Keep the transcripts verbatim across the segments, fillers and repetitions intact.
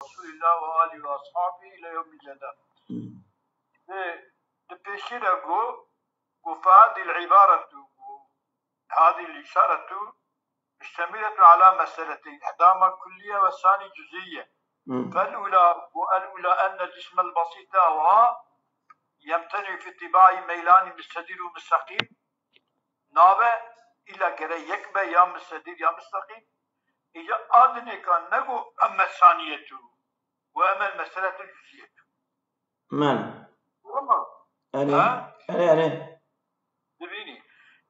رسول الله وآله وأصحابه إلى يوم الجزاء. Hmm. Di, di pêşî de got, got فهذه العبارة، got هذه الإشارة مشتملة على مسألتين، إحداهما كلية والثاني جزئية. Hmm. فالأولى، got الأولى أن الجسم البسيط هو يمتنع في اتباع ميلان مستدير ومستقيم. Nabe, îlla gere yek be, ya mistedîr ya mistaqîm. Îca a dinêka nego أما الثانية وأما المسألة الجزئية. Mel. Tamam. Erê. Ha? Erê, erê. Dibînî.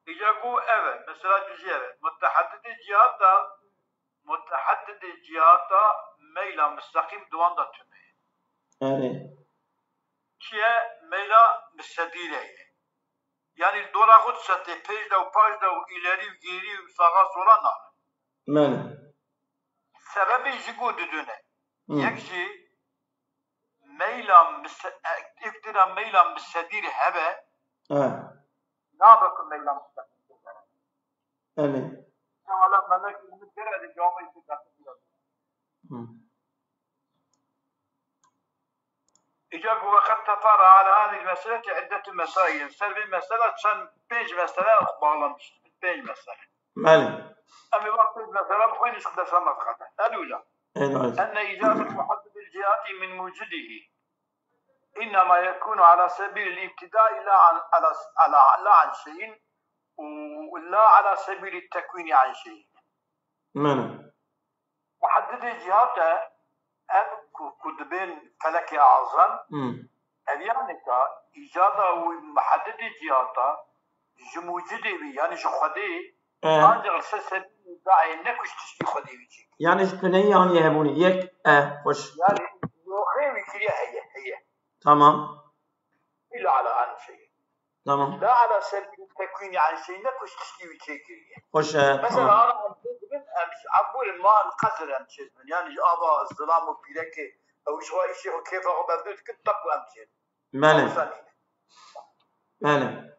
Îca ku ev e, mesela cüzî ev e. Muteheddidê cihata, muteheddidê cihata meyla mistaqîm di wan de tune ye. Erê. Çi ye? Meyla mistedîre ye. Yanî dora xwe disetê pêş de û paş de û îlerî û gêrî û saxa sola nane. Belê. Sebebê ji ku didune. Hı. Yek jî meyla mise-, e, yek dira meyla misedîr hebe, He. Nabe ku meyla misedîr hebe. Belê. Wala melek min kere de cevabı. Hı. Îca ku وقد تفرع على هذه المسألة عدة مسائل. Ser vê mesela çend pênc mesele bağlamış. Pênc mesele. Belê. Em ê wek pênc mesele bixwînin, ji dersa me dixete. El ula. Ê, nice. أن إيجاد محدد الجهات من موجده إنما يكون على سبيل الابتداء لا عن، على، على، لا عن شيء، ولا على سبيل التكوين عن شيء. Belê. Muheddidê cihata ev ku, ku dibên felekê azam, Hmm. ev yani ka îcada wî muheddidê cihata ji mucidê wî, yani ji Xwedê, Eh. ancak li ser sebîlê îddiayê ne ku ji tiştî Xwedê wî çêkir. Yani ji tuneyî anî hebûnê. Yek, e, xweş. Yani yoxê wî kiriye heye, heye. Tamam. Îlla ala an şey. Tamam. La ala sebîlî tekwînî an şey, ne ku ji tiştî wî çêkiriye. Xweş e, Mesela tamam. Ana em çê dibin, em ji ebûrê ma em qezir em çê dibin. Yani ji ava zilam û pîrekê, ew ji xwe îşê xwe kêfa xwe berdû dikin, teq em çê dibin. Belê. Ew sanî ne. Belê.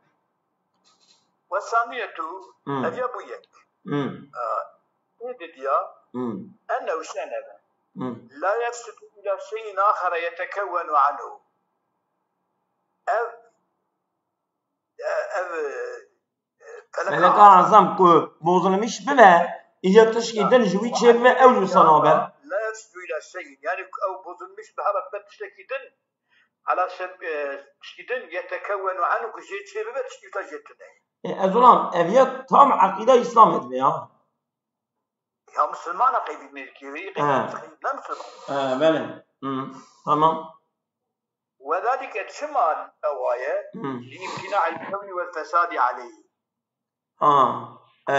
Ve saniyetu, Hmm. ev ya bû yek. Hmm. Ê didiya, Hmm. enne û şene be. Hmm. La yefsidu ila şeyin axara yetekewwenu anhu. Ev, e, ev, e, feleka Feleka azam. Azam ku bozulmuş bibe, îca tişkî din ji wî çê bibe, ew jî wisa nabe. La yefsidu ila şeyin. Yani ew bozulmuş bi hebe tiştekî din, ala şe-, e, tişkî din yetekewwenu anhu ku jê çê bibe, tişkî wisa jê tune. E, ez olam, ev ya tam eqîda Îslamê dibe ya. Ya Musulmana qey vî mêrkî, vî qey He. Ne Musulman? He, belê. Hı, tamam. Ve zalike çima ewa ye? Hı. Li imtina'il kewni vel fesadi aleyhi. Ha, e.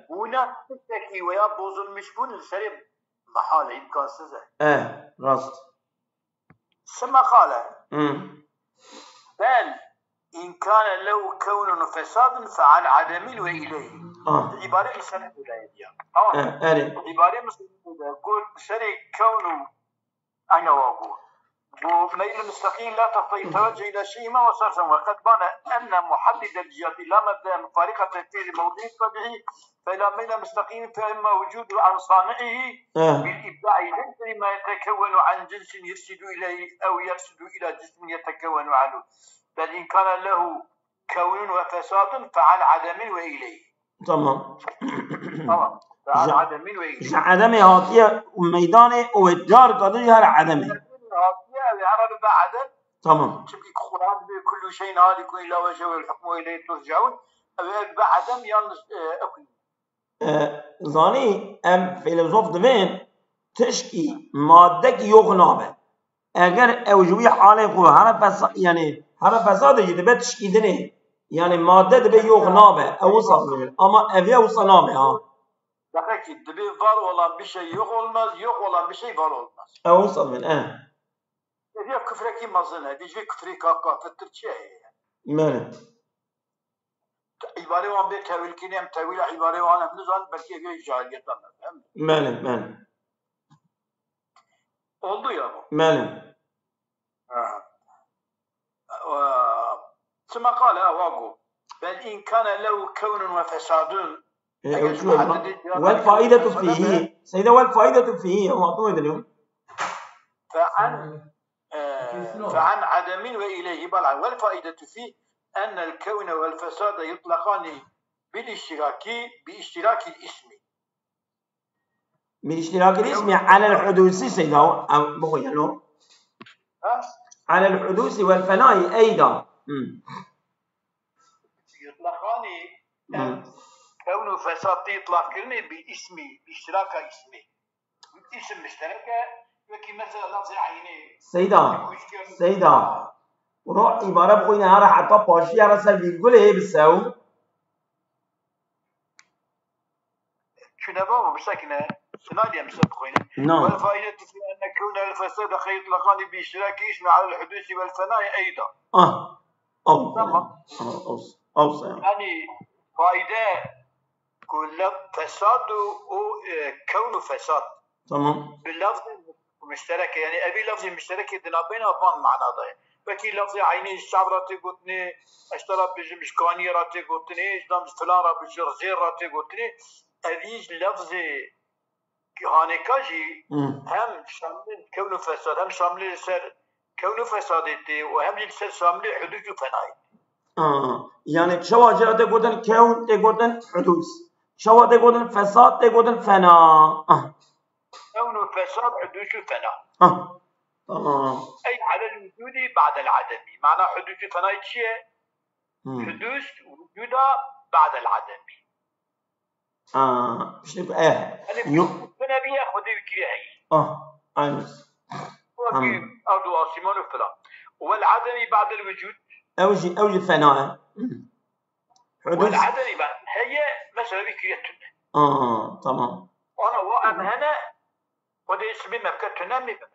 Bûna tiştekî veya bozulmuş bûn li serê mehal e, îmkansız e. E, rast. Sima qale. Hı. Bel in kane lehu kewnun fesadun fe an ademin ve ileyh. Ah. Îbarê misenedê de ye diya. Tamam. E, erê. Îbarê misenedê de got serê kewn û Eyne wa bû. Bû meyl mustaqîm la teqtedî teweccuh îla şey'in ma wesafen, ve qed bane enne muheddidel cihati la mebde'e mufarîqeten fî li mewdi'î tebî'î, fe la meyla mustaqîm fe imma wucudu an sani'ihi Eh. bil ibda'i leyse mimma yetekewwenu an cinsin yefsidu ileyhi ew yefsidu ila cismin yetekewwenu anhu. Bel in kane lehu kewnun ve fesadun fe an ademin ve ileyh. Tamam. Tamam. Fe an Ji, ademin ve ileyh. Ji edemê hatiye û meydanê û wê carka din jî here edemê. Hatiye ew ê here bibe edem. Tamam. Çimkî Quran dibê kullu şeyin halikun illa wejhehu vel hukmu ileyhi turcaun. Ew ê bibe edem yalnız, e, ew E, zanî, em fîlozof dibên tişkî, madekî yox nabe. Eger ew ji wî halê xwe here fesa-, yanî here fesadê jî dibe tişkî dinê. Yanî madde dibe yox nabe. Ew wisa dibê. Ama ev ya wisa nabe ha. Demek ki dibe var olan bir şey yok olmaz, yok olan bir şey var olmaz. Ew wisa dibên, e. Ev ya kufrekî mezin e. Dê jê kufrê ka kafirtir çi heye? Mene. Îbarê wan bê tewîlkirî, em tewîla îbarê wan em nizanin, belkî ev ya cahiliyeta me, em. Mele, mele. Oldu ya bu. Mele. Ha. Ee, çima qale ewa got. Bel in kane lehu kewnun ve fesadun. E, Eger ew şu şu muhaddedê cevap Wel faidetu fîhî. Seyde wel faidetu fîhî. Ew hatun ediliyor. فعن، آه، فعن عدم وإليه بلعا. والفائدة فيه أن الكون والفساد يطلقان بالاشتراك، باشتراك الاسم. من اشتراك الاسم على الحدوث سيدا، أو بغي، يعني. ها؟ على الحدوث والفناء أيضا. مم. يطلقان مم. كون وفساد يطلق كلمة باسم، باشتراك اسم. اسم مشترك، وكي مثلا لفظ عيني. سيدا، سيدا. Ro îbare bixwîne here heta paşiya re ser vîrgulê hê bisew. Çune babo, bisekine. Sinaliye mi ser bixwîne. Na. والفائدة في أن كون الفساد يطلقان باشتراك اسم على الحدوث والفناء أيضا. Ah. Ew. Tamam. Ah, ew. Ew. Yani faide ku lef fesad û, û, e, kewn û fesad. Tamam. Bi lafzê muşterek e. Yani evî lafzê muşterek e di navbeyna van manada ye. Wekî lafzê eynî ji çav re tê gotinê, ez te re bijim ji kaniyê re tê gotinê, ji dam ji filan re bijim ji zêr re tê gotinê. Evî ji lafzê hanêka jî Hmm. hem şamilê kewn û fesad, hem şamilê li ser kewn û fesadê tê û hem jî li ser şamilê hudûs û fenayê. Ah. Yani çawa jê re tê gotin kewn, tê gotin hudûs. Çawa tê gotin fesad, tê gotin fena. Ah. Kewn û fesad, hudûs û fena. Ah. Tamam. Ey alel wicûdî ba'del ademî. Mana hudûs û fenayê çi ye? Hmm. Hudûs wicûda ba'del ademî. Ah. İşte, eh. Hani Yok. Tune bîye Xwedê wî kiriye heyî. Ah. Aynı. Wekî Tamam. erd û asîman û filan. Wel ademî ba'del wicûd. Ew jî, ew jî fena e. Hmm. Wel Hudûs. ademî ba'd. Heye mesela wî kiriye tune. Ah, tamam. Ana wa em hene Xwedê ismê me bike tune mê bibe.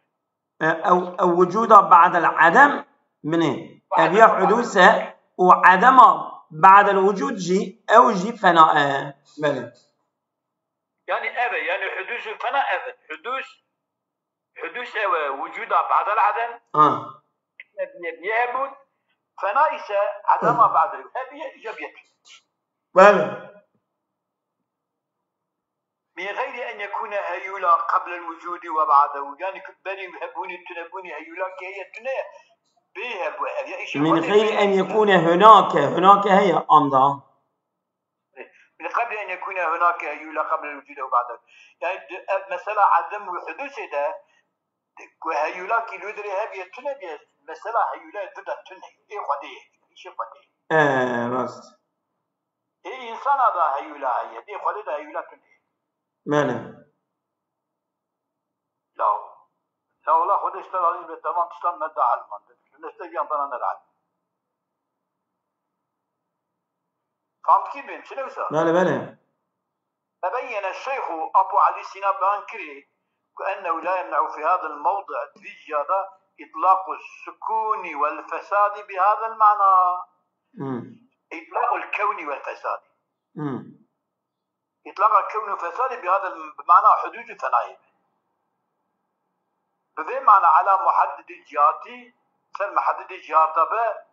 E, ew, ew wucuda ba'del adem min e. Ev ya hudûs e û adema ba'del wucud jî, ew jî fena e. Belê. Yani ev e, yani hudûs û fena ev e. Hudûs, hudûs ev e, wicûda ba'del adem, Ha. ne biye, biye hebûn. Fena ise adema ba'del, he biye, îca biye. Belê. Min geyri en yekûne heyûla qeblel wicûdî we ba'dehu. Yani ku berî hebûnî, tunebûnî, heyûla ki heye tune ye. Bê hebû, ev ya îşê Min Xwedê geyri ye. en yekûne hunake, hunake heye anda. Min qeblî en yekûne hunake heyûla qeblel wicûdî we ba'dehu. Yani di, ev mesela edem û hudûsê de, di, ku heyûla ki li wê dirê hebiye tune biye, mesela heyûla di de tune ye. Ê Xwedê ye, îşê Xwedê ye. E, rast. Ê însana da heyûla heye, ê Xwedê da heyûla tune ye. Belê. La, la wala Xwedê ji te razî be, temam tiştan me da elmand. Ji te viyan dana ne da elmand. Fam dikî bêm, çi ne wisa? Belê, belê. Tebeyyene Şeyxu Apo Elî Sîna beyan kirî ku ennehu la yemne'u fi hadel mewdi', di vî ciya de, itlaqu sukûnî wel fesadî bi hadel mana. Hmm. Itlaqul kewnî wel fesadî. Hmm. Îtlaqa kewn û fesadê bi hadel bi mana hudûd û fenayê be. Bi vê mana ala muhaddidî cihatî, ser muhaddidî cihata be,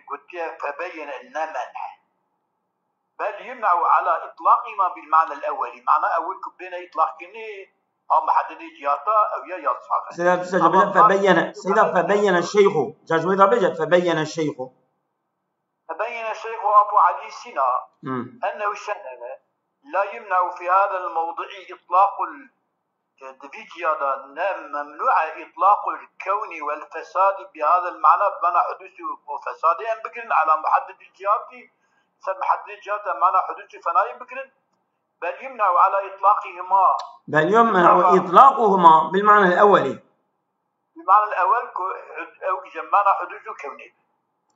gotiye febeyyene ne men'e. Bel yumne'u ala îtlaqîma bil manel ewwelî. Mana ewil ku bêne îtlaq kirinê, a muhaddidî cihata ew ya yaz saxe. Seyda, tu secebile febeyyene, Seyda febeyyene şeyhu. Cajwê da bêje febeyyene şeyhu. Tebeyyene Şeyxu Abu Elî Sîna Hmm. ennehu şe'ne la yumne'u fi hadel mewdi'i itlaqul, di vî ciya de ne memnû e itlaqul kewnî wel fesadî bi hadel mana, bi mana hudûsî û fesadê em bigirin, ala muhaddidî cihatî, ser muhaddidî cihat em mana hudûsî fenayî bigirin, bel yumne'u ala itlaqihima. Bel yumne'u itlaquhuma bil manel ewwelî. Bi manel ewwel ku ew ji mana hudûs û kewnî.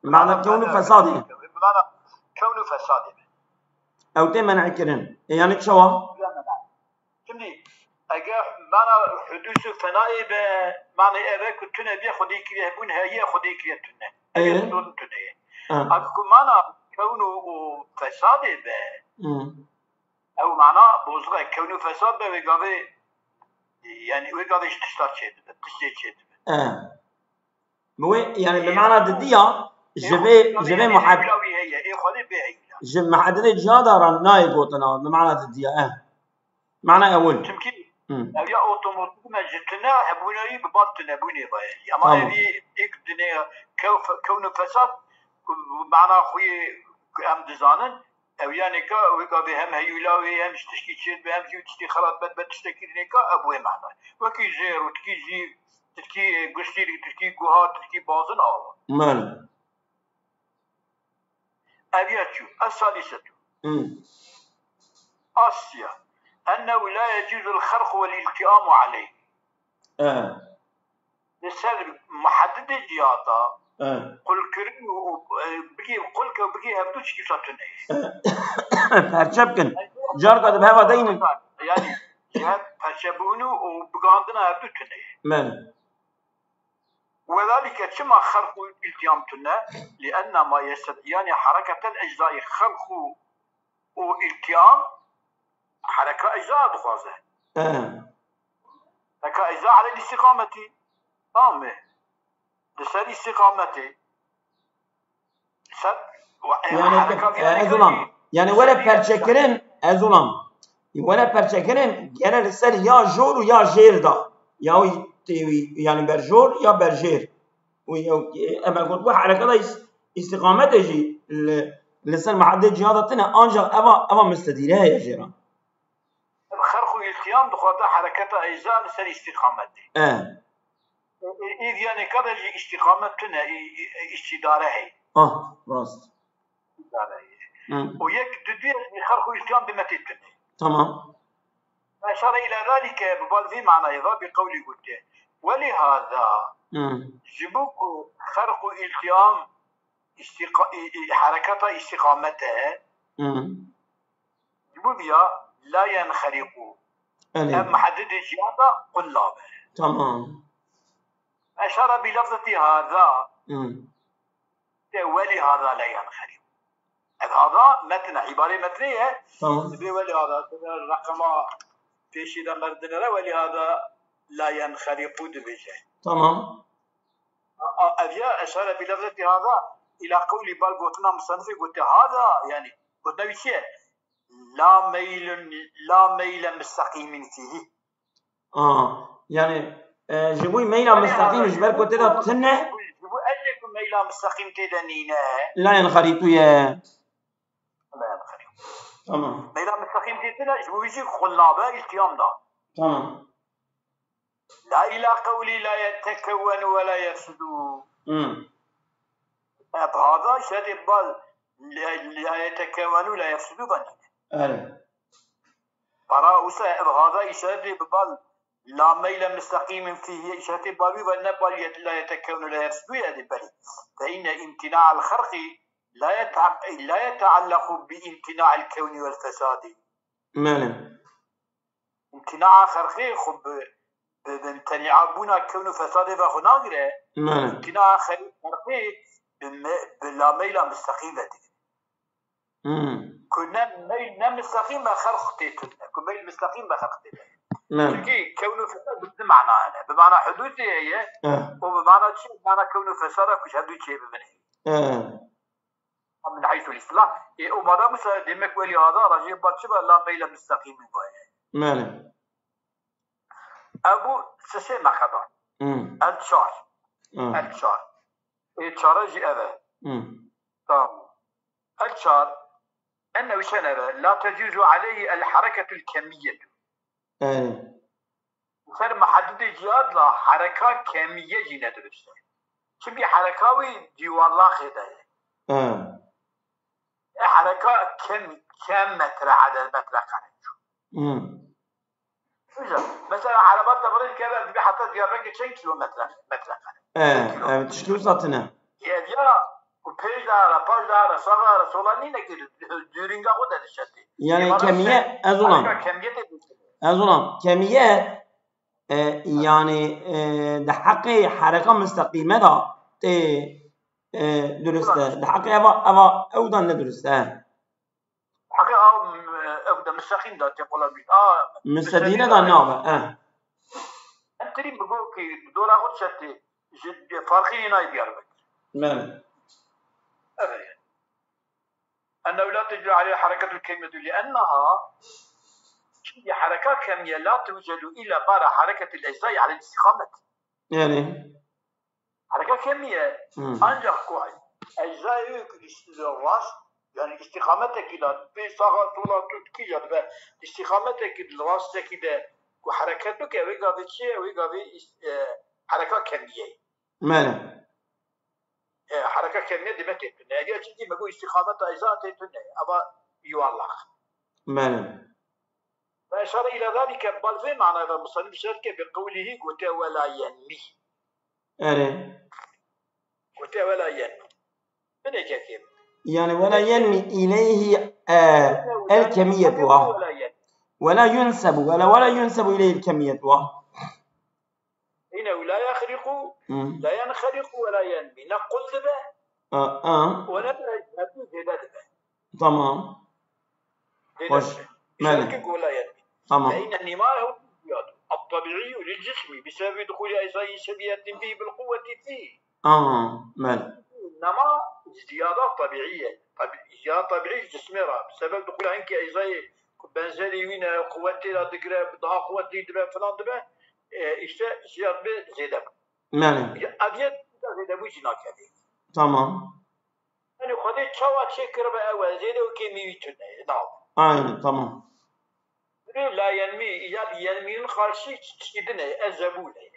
Mana kewn û fesadê. Bi mana kewn û fesadê. Ew tê men'e kirin. E, yani çawa? Şimdi eger mana hudûs û fenayê be, manê ev e ku tune biye Xwedê kiriye hebûn, heye Xwedê kiriye tune. Ee? Eger sorun tune ye. Ha. Eger ku mana kewn û, û fesadê be, Hmm. ew mana bozga kewn û fesad be, wê gavê, yani wê gavê ji tişta çêdibe, tiştê çêdibe. E. Bi wê, yani bi mana didiya, ji vê, ji vê muhad-, Heyûla wî heye, ê Xwedê bê heyûla. ji muhadidê cihada re nayê gotina, bi mana didiya, e. Mana ewil. Çimkî Hı. Ev ya otomatik me ji tune hebûneyî bi bal tunebûnê ve ye. Ama Tamam. Evî êk dinê kew, kewn û fesad ku mana xwe yê ku em dizanin, ew ya nêka wê gavê hem heyûla wê hem ji tişkî çêdibe hem jî tiştî xelat be dibe tiştekî nêka ev wê mana. Wekî jêr û tikî jî tikî guştî, tikî guha, tikî bazin awa. Mel. Ev ya çû. Es-salisetu. Hı. Asya. Ennehu la yecuzu el-xerqu vel-iltiamu aleyh. E. Li ser muheddidê cihada E. qulkirin û, û, e, bigê qulke û bigê hevdû çi dîsa tune ye. Perçe bikin. Carka dibe heva deynin. Yani cihet perçebûn û, û bigandina hevdû tune ye. Mel. Wedalike çima xerq û iltiyam tune? Li enne ma yestediyani hereketel eczaî, xerq û, û iltiyam hereka ecza dixwaze. E. Hereka ecza alel îstîqametî. Tamam mı? Li ser îstîqametê. Ser, Yani, e, ez olam. Yani were perçekirin, ez olam. Were perçekirin, gene li ser ya jor û ya jêr da. Ya wî tê wî, yani berjor ya berjêr. Wî ew, e, em got bu hereketa is-, îstîqametê jî li, li ser muheddê cihada tine, ancak eva, eva mistedîre heye jêra. Xerq û îltiyam dixwaze hereketa ecza li ser îstîqametê. E. Î, î, î diyanê kade jî îstîqamet tune, î, î, îstîdare heye. Ah, rast. Îstîdare heye. Hı. Û yek di duye jî xerq û îltiyam bi metê tune. Tamam. Eşare îla zalike bi bal vî manayê ve bi qewlî gotiye. Welî hada Hı. ji bo ku xerq û îltiyam îstîqa-, î, î, hereketa îstîqamet e, Hı. ji bo viya la yenxerîqû. Elê. Ev muheddidê cihan de qullab e. Tamam. Eşara bi lafzeti hada Hı. de welî hada la yenxerîqû. Ev hada metne, îbarê metnê ye. Tamam. Dibê welî hada, reqema pêşî de merdinere welî hada la yenxerîqû dibêje. Tamam. A, a, ev ya eşare bi lafzeti hada ila qewlî bal gotina musannifê gote hada, yani gotina wî çi ye? La meylun, la meyle musteqîmin fîhî. Aa, yani, e, ji bo meyla mustaqîm ji ber ku tê de tune Ji bo ez ê ku meyla musteqîm tê de nîne. La yenxerîqû ye. La yenxerîqû. Tamam. Meyla musteqîm tê tune, ji bo wî jî xulnabe, îltiyam da. Tamam. La ila qewlî la yetekewwenu ve la yefsudu. Hı. Ev hada şedê bal la, la yetekewwenu la yefsudu ve nîne. Evet. Para usa ev hada işareti bi bal la meyle musteqîmin fîhî, işareti bal wî ve ne bal yet-, la yetekewnu la yefsudu ye de belî. Fe inne imtina el xerqî la yeta-, la yeteallaqu bi imtina el kewni vel fesadî. Mele. Imtina xerqî xwe bi, bi, bi imtenia bûna kewn û fesadê ve xwe nagire. Mele. Imtina xerqî bi, me, bi la meyla musteqîm ve digire. Hmm. Ku ne meyl ne mistaqîm be xelq tê tune. Ku meyl mistaqîm be xelq tê tune. Ne. Çunkî kewn û fesad bi du mana hene. Bi mana hudûsê heye Eh. û bi mana çi? Bi mana kewn û fesada ku ji hevdû çê bibin heye. Eh. Min heysul îslah. Ê, û madem wisa demek welî hada rajê ba çi be la meyla mistaqîmî baye. Mele. Ev bû sisê meqeda. Hmm. El çar. Ah. El çar. Ê çare jî ev e. Hmm. Tamam. El çar. Enne wişen ev e. La tecuzu aleyhi el hareketul kemiyetu. Eh. Ser muheddidê cihad la hereka kemiye jî ne dirust e. Çimkî hereka wî ciwarlaxê de ye. Eh. E, hereka kem, kem metre ede, metre kare. Hmm. Güzel. Mesela araba tebrîz kere bir hatta Diyarbakır çend kilometre, metre kare? Eh, evet, tiştî wisa tine. Ye ya, ku pêş de ara, paş de ara, sağa ara, sola nîne ki dûringa xwe de dişetê. Yani Ê, bana kemiye, şey, ez olam. Hereka kemiye de dişetê. Ez olam. Kemiye, e, yani, e, di heqê hereka mistaqîme de tê, e, durust e. Di heqê eva, eva ew de ne durust e. Heqê a, ew de mistaqîm de tê qola bît. A, Mistedîre de nabe, e. Em tirî bi go ki dora xwe dişetê, ji farqî nayê Diyarbekir. Mele. Evet. Ennehu la tecri aleyhi hareketul kemiyetu li enneha Çünkü hareka kemiye la tewcelu illa bara hareketil eczai alel istikamet. Yani. Hareka kemiye. Hmm. Ancak ku eczayê wê ku rast, yani istikametekî de, pê saxa sola tu kîja dibe, istikametekî de, rastekî de ku hareket bike, wê gavê çi ye? Wê gavê ist- e, hareka kemiye. Mele. E, hareka kemiye demek tê tune. Eger çi dî me got istikameta eza tê tune. Ama yuvarlak. Mele. Ve eşare ila zalike, bal vê manaya da musannif işaret ke bi qewlihi gote ve la yenmi. Ere. Gote ve la yenmi. Binê kekê. Yani ve la yenmi ileyhi e, el kemiyetu. Ve la yenmi. Ve la yunsebu. Ve la, ve la yunsebu ileyhi el kemiyetu. Yine la yahriku, Hmm. la yenheriku ve la yenmi. Ne kul dibe, A, a. ve ne de hepû zêde dibe. Tamam. Zêde Hoş. dibe. Mele. Şarkı gola yenmi. Tamam. Fe inne nimahu ziyadu. At-tabi'i lil cismi. Bi sebebi duhuli eczai seviyetin bihi bil kuvveti fihi. Aha. Mele. Nema ziyada tabiiye. Tabi, ziyada tabiî cismê ra. Sebeb dixwîne hinkî eczayê ku benzerî wî ne, quwetê ra digire, daha quwetli dibe, filan dibe. E, işte ziyad be zêde bû. Yani. Ya, ev yek zêde bû jî nakevê. Tamam. Yani Xwedê çawa çêkiribe ew e, zêde û kêmî wî tune ye. Nav. Aynen, tamam. Lê la yenmî, ya yenmînin karşı tişkî din e, ez zebûl e.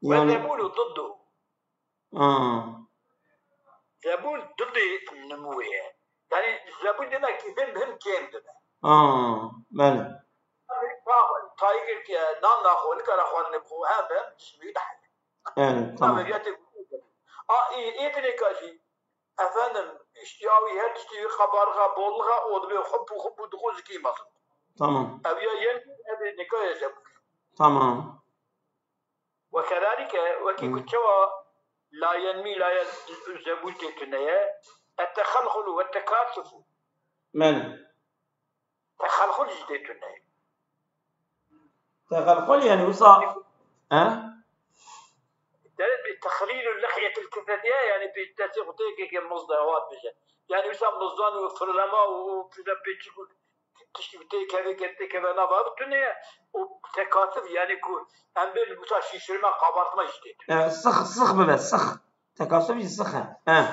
Ve Yani. zebûlu diddu. Aa. Zebûl didê nimûyê ye. Yani zebûl demek ki him him kêm dibe. Aa. Belê. Tayê girtiye, nan naxwe, nikare xwarinê bixwe, hem hem cismî dihile. Evet, tamam. Ameliyatê. A, ê, ê dinê ka jî, efendim, iştiya wî her tiştî wî xebarxa, bollixa, o dibe xub û xub û dixwe zikî mezin. Tamam. Ev ya yen, ev ê nika ye zebûl. Tamam. Ve kedalike, wekî Hı. ku çawa la yenmî, la yen zebûl tê tune ye, et-texelxulu ve tekatufu. Belê. Texelxul jî tê tune ye. Texelxul yani wisa. He? Dere bi texlîlu lihyetil kifetiye, yani bi destê xwe tê ke mizda wat bije. Yani wisa mizdan û firlema û, û pide pêçik û tiştî tê keve ke tê keve nava ev tune ye. O tekatuf yani ku em bên wisa şişirme, kabartma işte. Evet, sık sık bibe, sık. Tekatuf sık. He.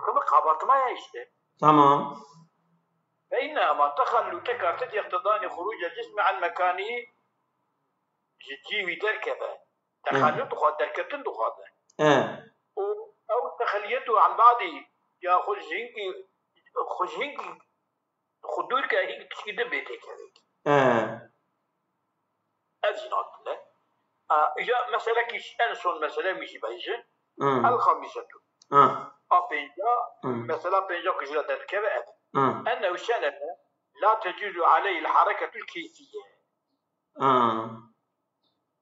Kıvı kabartma ya işte. Tamam. Ve inne ama tehallu tekatuf yektedani hurucel cismi an mekanihi, ji cî wî derkeve. Tehallu dixwa, derketin dixwaze. He. O, ew texliyetu an ba'dî, ya xwe ji hinkî, xwe ji hinkî, xwe dûr ke hîn tişkî din bê têkevek. He. Ev jî nakile. A, îja meselekî, en son mesele min jî bêjin. Hı. El xamisetu. Hı. A pênca, Hı. mesela pênca ku ji re derdikeve ev. Hı. Ennehu şe'ne la tecuzu aleyhil hareketul keyfiye. Hı.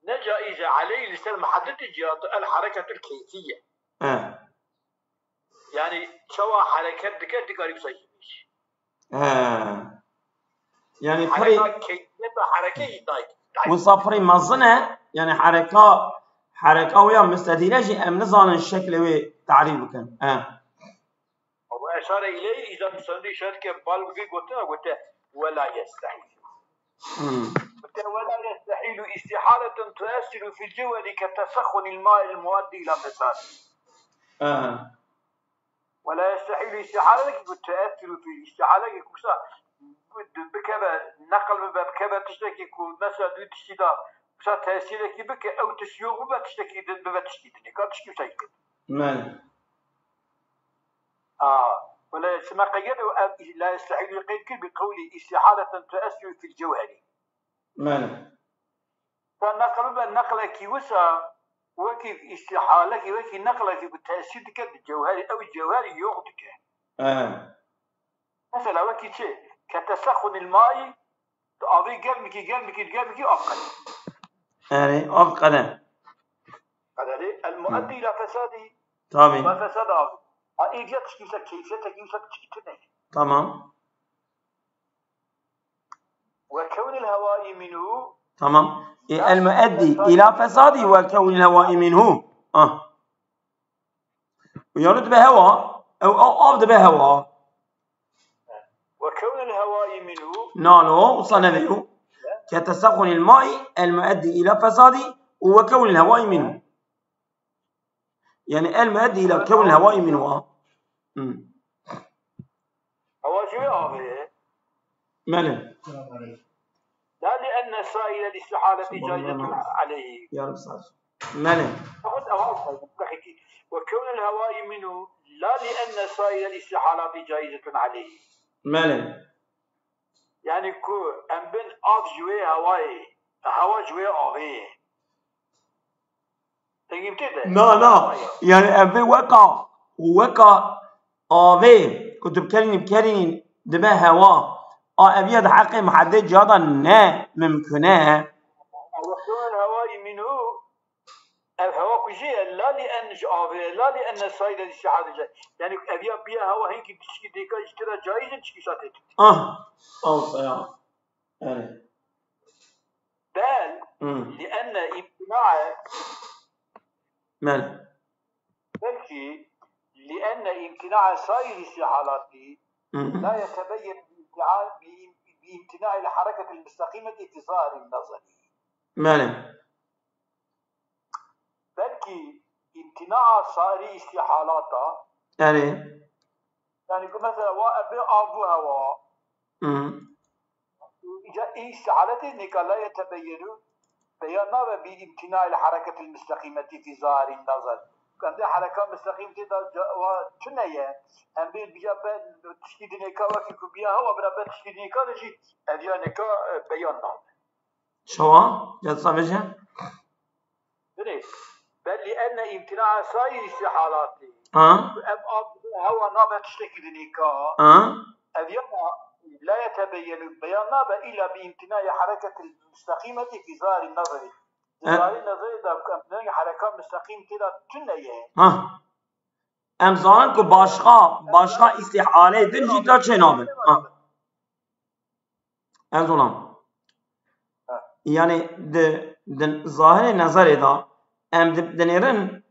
Ne caize aleyh li ser muhaddidê cihat el hareketul keyfiye. He. Yani çawa hareket dike, dikarî wisa jî bêjî. He. Yani pirê Hareka keyfiyet ve hareke jî dayik. wisa pirê mezin e, yani hareka, hareka wê ya mistedîle jî em nizanin şeklê wê tarîf bikin. He. Ve eşare ileyh, îza musannif işaret ke bal vê gotina gote, ve la yestehîl. Hmm. Gote, ve la yestehîlu istihaletin tuessiru fil cewheri ke tesexxunil ma'il muaddi ila fesad. He. Ve la yestehîlu istihale ki ku tuessiru fil istihale ki kuksa bikeve, neqil bibe, bikeve tiştekî ku mesela du tiştî da, mesela tesirekî bike, ew tiştî yok bibe, tiştekî din bibe tiştî dinê. Ka tiştî wisa yî. Belê. A, wele sima qeyede û ev la yestehîlû qeyd kir bi qewlî îstîhaleten tuessiru fil cewherî. Belê. Ta neqil bibe neqlekî wisa wekî îstîhalekî, wekî neqlekî ku tesîr dike di cewherî, ew cewherî yok dike. He. Mesela wekî çi? Ketesexunil maî, tu avê germikî, germikî, germikî av qede. Erê, av qede. Qede el mueddi ila fesadî. Tabii. Ve fesad av. A, ê diya tişkî wisa keyfiyetekî wisa tişkî tune. Tamam. Ve kewnil hewai minhu. Tamam. E, el mueddi ila fesadî ve kewnil hewai minhu. Ah. Yanî dibe hewa. Ew, ew av dibe hewa. Ve Na lo, wisa nevê yo. Ketesequnil maî el mueddi îla fesadî û we kewnil hewayî mînû. Yani el mueddi îla kewnil hewayî mînû. Hmm. Hewa ji wê avê ye. Belê. La li enne saîlel îstihaleti caizetun aleyhî. Yarım saat. Belê. Xud ewa, ve kewnil hewayî mînû, la li enne saîlel îstihaleti caizetun aleyhî. Belê. Yani ku em bin av ji wê hewayê, hewa ji wê avê ye. Tengî tê de. Na, na. Yani em vê weka, weka avê ku tu bikerînî, bikerînî dibe hewa. A ev ya di heqê muheddê ciya de ne mimkun e. Wextûn hewayî mînû, ev hewa ku jê ye, la li en ji avê, la li enne saîlel îstihaleti caiz. Yani ev ya biya hewa hinkî tişkî dêka ji tira caiz in, çikî şatê tu. Ah, ew ya. Yani. Bel, Hmm. li enne imtinae, Belê. Belkî, li enne imtinae saîr îstihalati Hmm. la yetebeyen bi imtina-, bi im-, bi imtinail hareketil mustakîmeti fi zahiril nazeri. Belê. Belkî imtina saîr îstihalata. Yani. Yani ku mesela wa ebe avu hewa. Hmm. Îca îstihaletê nêka la yetebeyenu beyan nabe bi imtinail hareketil mustakîmeti fi zahiril nazeri. Em dê hereka mustaqîm tê de ca-, wa tune ye. Em bê biya be tiştî dinêka wekî ku biya hewa bira be tiştî dinêka de jî ev ya nêka, e, beyan nabe. Çawa? Ya disa vêje? Binê, bel li enne imtina saîr îstihalatî. Ha? Ev av hewa nabe tiştekî dinêka. Ha? Ev ya la yetebeyenu beyan nabe îla bi imtinayê hereketil mustaqîmetî fi zahirî nazerî. Di E- zahirî nazerî de ku em dibin hereka mustaqîm tê de tune ye. Ha. Em zanin ku başqa, başqa îstihaleyê din jî ta çê nabin. Ha. Ez olam. Ha. Yani di, di zahirê nezerê de em di, dinêrin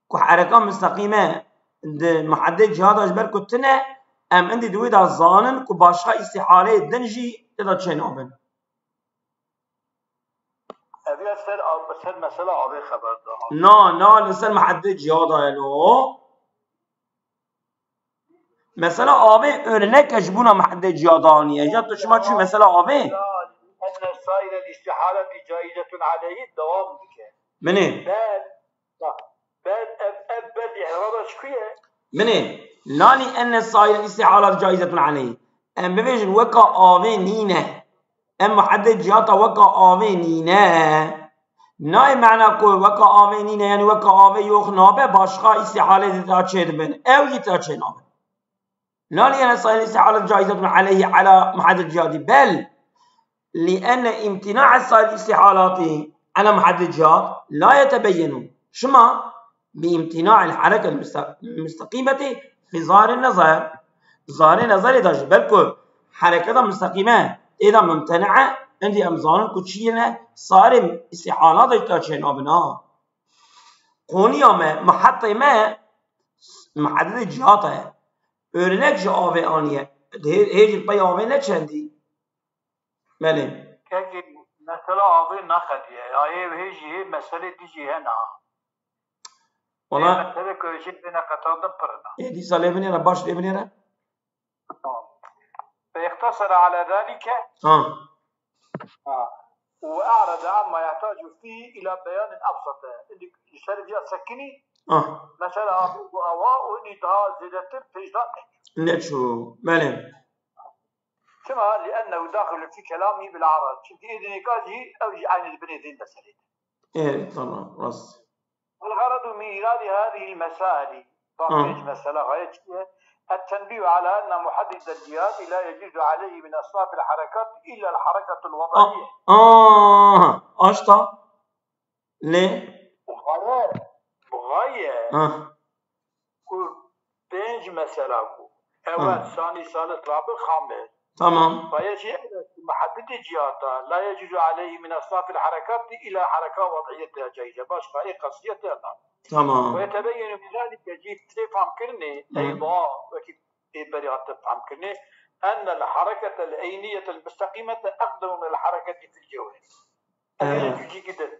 ku hereka mustaqîme di muheddê cihada ji ber ku tune, em indî di wê de zanin ku başqa îstihaleyê din jî tê de çê nabin. Ev ya ser, ser mesela avê xeber da. Na, na, li ser muheddê cihada ye lo. Mesela avê örnek e ji bona muheddê cihada aniye. Ya tu şima çû mesela avê? Enne saîrel îstihaleti caîzetun aleyhî dewam dike. Binê. Bel, bak, bel, ev, ev bel î'raba ji ku ye? Binê. La li enne saîrel îstihaleti caîzetun aleyhî. Em bibêjin weka avê nîne. Em muheddê cihata weka avê nîne. Nayê mena ku weka avê nîne, yani weka avê yox nabe, başqa îstihalê dî ta çê dibin. Ew jî ta çê nabin. La li enne saîrel îstihalet caîzetun aleyhî ala muheddê cihadî, bel li enne imtina saîrel îstihalati ala muheddê cihad la yetebeyenu. Şima bi imtina'il hareketil musta-, mustaqîmeti fi zahirî nezer. Zahirê nezerê de jî belku hereketa mustaqîme tê de mumtene e, indî em zanin ku çi yene sarê îstihala de ta çê nabin ha. Qoniya me, muhettê me, muheddê cihata ye. Örnek ji avê aniye. Hê-, hê jî pey avê ne çendî. Belê. Kekê, mesela avê neqediye. Ya hê, hê jî hê meselê dijî hene ha. Wala. Hê meselê ku jê têne qetandin pir in ha. Ê dîsa lê binêre, baş lê binêre. Tamam. Fe iqtasara ala zalike. Ha. Ha. Ve a'rada amma yahtacu fihi ila beyanin absate. Indi li ser viya sekinî. Ha. Mesela avê û awa û indi daha zêdetir pêş da neçû. Neçû. Belê. Çima? Li ennehu daxilun fi kelamî bil arad. Çimkî êdî nêka jî ew jî eynî li binê vê meselê de. Ê, tamam, rast. Wal gharadu min îradî hâzihîl mesâli. Bak, Ha. pênc mesela gayet çi ye? Ettenbîhu ala enne muheddidel cihâdi la yecûzu aleyhî min esnafil herekat illa el hereketul A-, wed'iyye. Aha, aşta. Lê? Gaye, gaye. Ha. Ku pênc mesela ku. Ewel, Ha. sanî, salis, rabi, xamis. Tamam. Gaye jî ew e, muheddidê cihata, la yecûzu aleyhî min esnafil herekati illa hereka wed'iyete caize. Başqa ê qesiyete na. Tamam. Ve yetebeyyenu min zalike jî tê famkirinê, Hı. eyda, wekî ê berî hate famkirinê, أن الحركة العينية المستقيمة أقدم من الحركة في الجوهر. Evet. Ev cîkî din.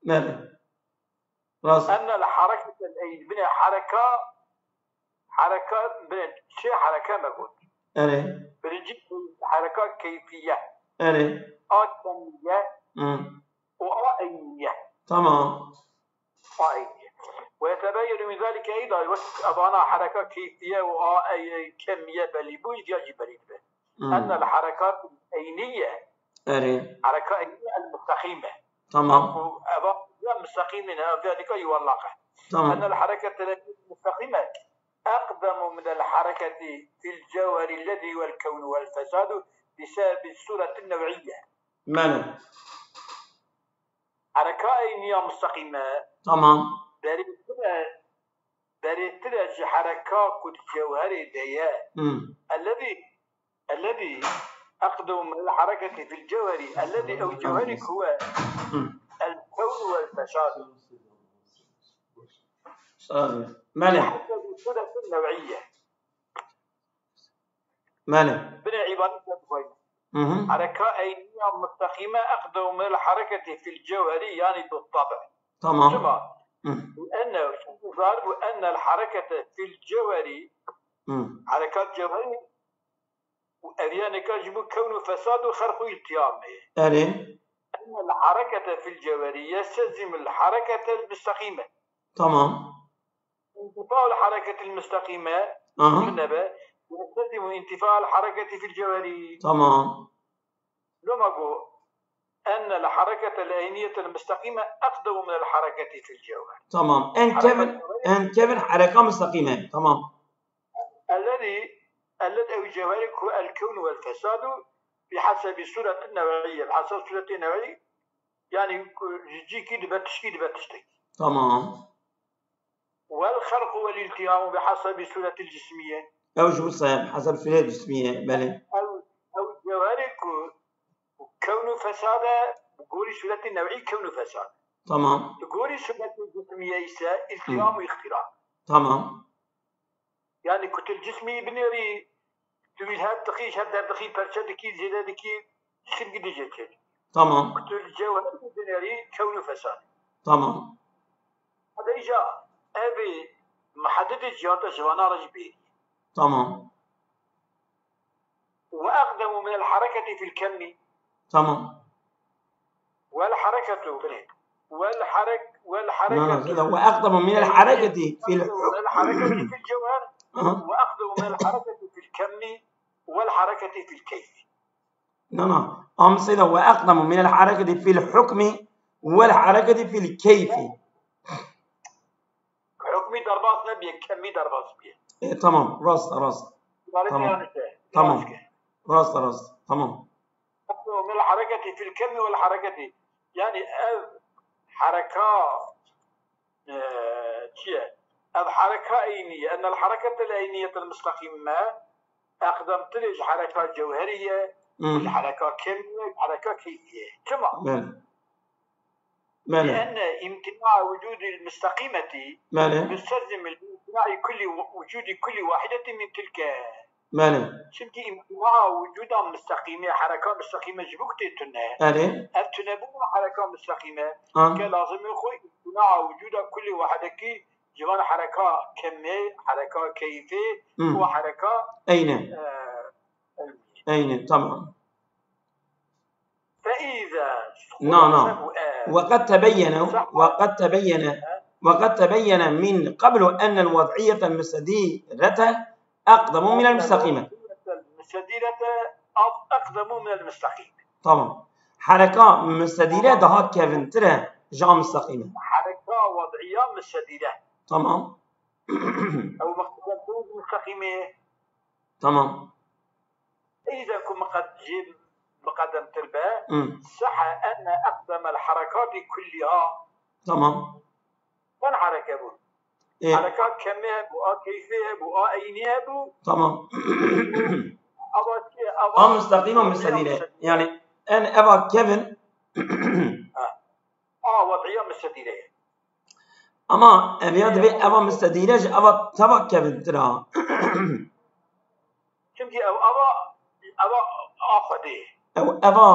Belê. Rast. أن الحركة العين، binê hereka, hereka, binê çi hereka me got? Erê. Birinci hereka keyfiye. Erê. A kemiye, Hı. û a eyniye. Tamam. A eyniye. ويتبين من ذلك أيضا، wek evana hereka keyfiye û a ey-, kemiye belî bû, îdiya jî belî dibe. Hı. أن الحركات العينية، Erê. hereka eyniye el-mustaqîme. Tamam. Û eva ya mustaqîmî ne, ev ya dika yuvarlak e. Tamam. أن الحركة المستقيمة أقدم من الحركة في الجوهر الذي هو الكون والفساد بسبب الصورة النوعية. Belê. Hereka eyniya mustaqîme Tamam. berêtir e, berêtir e ji hereka ku di cewherê de ye. Hı. الذي، الذي أقدم من الحركة في الجوهر، الذي أو جوهر هو Hı. الكون والفساد. Sarı. Belê. بحسب الصورة النوعية. Belê. Binê îbaret de dixwîne. Hı hı. Hereka eyniya mustaqîme أقدم من الحركة في الجوهر، yani بالطبع. Tamam. Çima? Hı. لأن، zahir bû, أن الحركة في الجوهر، Hı. herekat cewherî û ev ya nika ji bo kewn û fesad û xerq û îltiyamê. Erê. أن الحركة في الجوهر يستلزم الحركة المستقيمة. Tamam. انتفاء الحركة المستقيمة Aha. Min nebe, يستلزم انتفاء الحركة في الجوهر. Tamam. Loma got, أن الحركة العينية المستقيمة أقدم من الحركة في الجوهر. Tamam. En kevin, en kevin hereka mustaqîme. Tamam. الذي، الذي أو جوهر الكون والفساد بحسب الصورة النوعية، بحسب الصورة النوعية، yani ku ji cîkî dibe tişkî dibe tiştek. Tamam. والخرق والالتيام بحسب الصورة الجسمية. Ew ji wisa ye, hesab sûrê cismî ye, belê. Ew, ew cewherê ku kewn û fesad e, bi gorî sûretê newî kewn û fesad. Tamam. Bi gorî sûretê cismî ye îse îltiyam û îxtîra. Tamam. Yani ku tu li cismî binêrî, tu wî li hev dixî, ji hev derdixî, perçe dikî, zêde dikî, hişkî dikî, dê jê çêdikî. Tamam. Ku tu li cewher binêrî, kewn û fesad. Tamam. Hada îca ev ê muheddidê cihata ji vana re jî bêrî. Tamam. وأقدم من الحركة في الكم. Tamam. والحركة، بني. والحرك-، والحركة. No, no, وأقدم من الحركة في من الحركة في الجوهر. Aha. وأقدم من الحركة في الكم والحركة في الكيف. No, no. Am seyda وأقدم من الحركة في الحكم والحركة في الكيف. Hukmî derbas nebiye, kemî derbas biye. E, tamam. Rast, rast. Ibaret Tamam. yani işte. Tamam. Yanlış ki. Rast, rast. Tamam. من الحركة في الكم والحركة. Yani ev hereka, e, çi ye? Ev hereka eyniye. أن الحركة العينية المستقيمة أقدمتر ji hereka cewheriye, Hı. ji hereka kemiye, ji hereka keyfiye. Çima? Belê. Belê. لأن امتناع وجود المستقيمة Belê. يستلزم امتناع كل و-، وجود كل واحدة من تلك. Belê. Çimkî امتناع وجودا مستقيمة، hereka mustaqîme ji bo ku tê tune. Erê. Ev tunebûna hereka mustaqîme, Ha. ke lazimê xwe امتناع وجودا كل واحدكî ji van hereka kemê, hereka keyfê Hı. û hereka, Eyne. e, Eyne. Tamam. فإذا No, no. Xulase bû, e, وقد تبين، وقد تبين، وقد تبين من قبل أن الوضعية المستديرة أقدم من المستقيمة. المستديرة أق-، أقدم من المستقيمة. Tamam. Hereka mustedîre daha kevintir e ji a mustaqîme. Hereka وضعية مستديرة. Tamam. أو مقدمة مستقيمة. Tamam. إذا كنت مقد-، جيب مقدم تربة، Hı. صح أن أقدم الحركات كلها. Tamam. Çend hereke bû? E, Hereka kemê hebû, a keyfê hebû, a eynî hebû. Tamam. Ava çi? A mustaqîma mustedîre. Yani en eva kevin A wad'iya mustedîre ye. Ama ev ya divê eva mustedîre ji eva teva kevintir a. Çimkî ew eva, eva a Xwedê ye. Ew eva,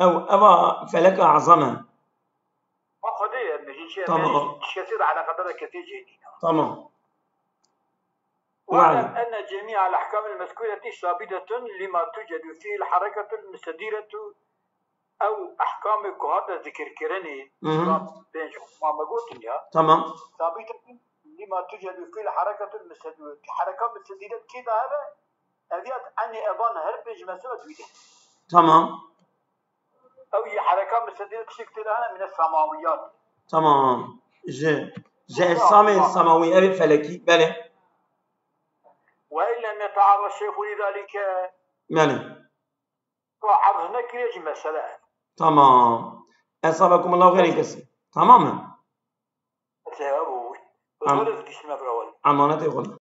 ew eva feleka ezam e. A Xwedê ye, em bêjin çi ye? Tamam. Em bêjin tişkesî re eleqedar e, ketê cênîna. Tamam. واعلم أن جميع الأحكام المذكورة ثابتة لما توجد فيه الحركة المستديرة. Ew ehkamê ku hate zikirkirinê, Hı hı. Pênc hukma me gotin ya. Tamam. ثابتة لما توجد فيه الحركة المستديرة. Hereka mistedîre kê de hebe? Ev ya enê evan her pênc mezheba dû de. Tamam. Ew yî hereka mistedîre tiştek tê de hene mine semawiyat. Tamam. Ji, ji ecsamê semawî, ev ê felekî, belê. وإن لم يتعرض الشيخ لذلك. Belê. Ka erz nekiriye jî mesele. Tamam. Esabekumullahu xeyrên kesî. Tamam mı? Mesela bu. Am- Böyle gitsin evvel. Emanetê xwe.